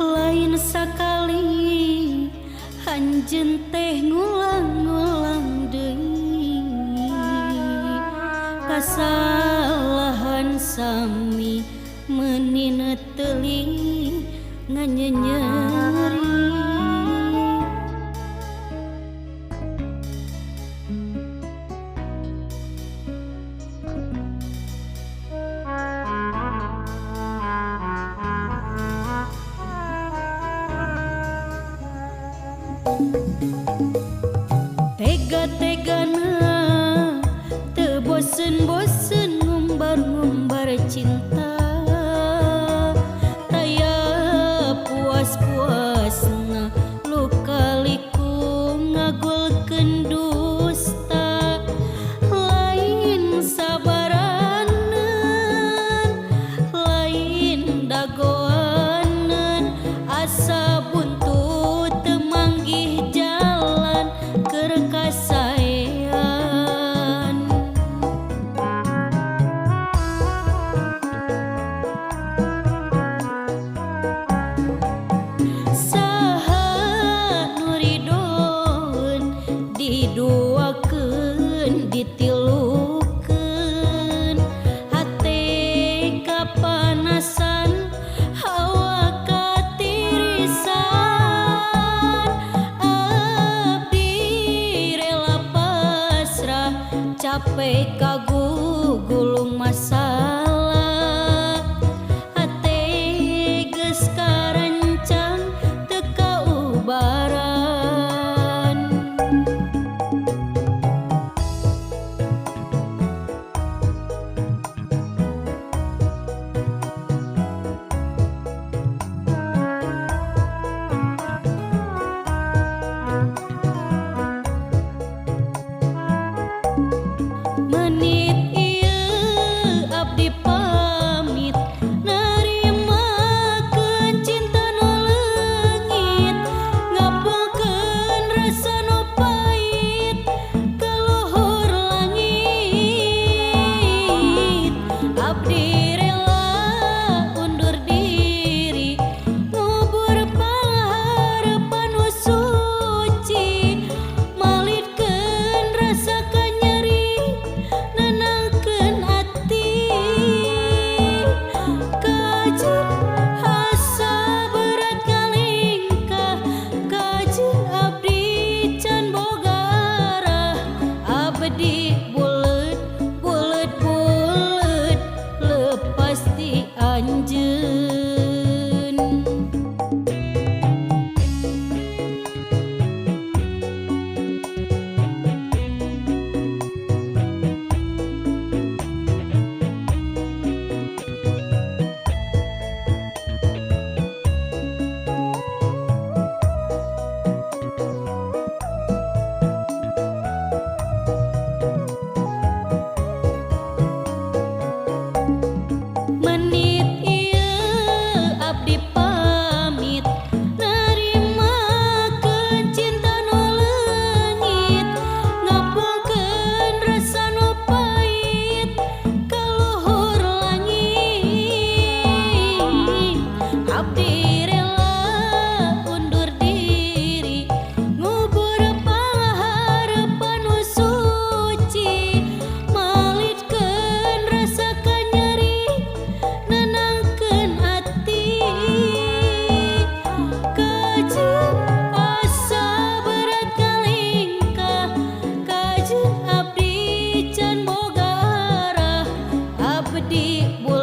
Lain sakali anjeun teh ngulang-ngulang deui kasalahan sami meuni teuli nganyenyeri. Tega-tegana teu bosen-bosen ngumbar-ngumbar cinta, taya puas-puasna luka liku ngagulkeun dusta. Lain sabaraneun, lain dagoaneun, asa buntut teu manggih jalan keur kasaean. Saha nu ridoeun diduakeun ditilukeun, hate kapanasan hawa katirisan. Abdi rela pasrah capek kagugulung masalah, hate geus karancang teu kaubaran. Menit ieu abdi pamit narimakeun cinta nu leungit, ngapulkeun rasa nu pait ka luhur langit. Abdi rela undur diri ngubur pangaharepan nu suci, malitkeun rasa kanyeri nenangkeun ati. Kajeun asa berat ngalingkah, kajeun abdi can boga arah. Abdi buleud buleud buleud lepas ti anjeun. Menit ieu abdi pamit narimakeun cinta nu leungit, ngapulkeun rasa nu pait ka luhur langit. Abdi rela undur diri ngubur pangaharepan nu suci, malitkeun rasa kanyeri nenangkeun ati. Kajeun asa berat ngalingkah, kajeun abdi can boga arah. Abdi buleud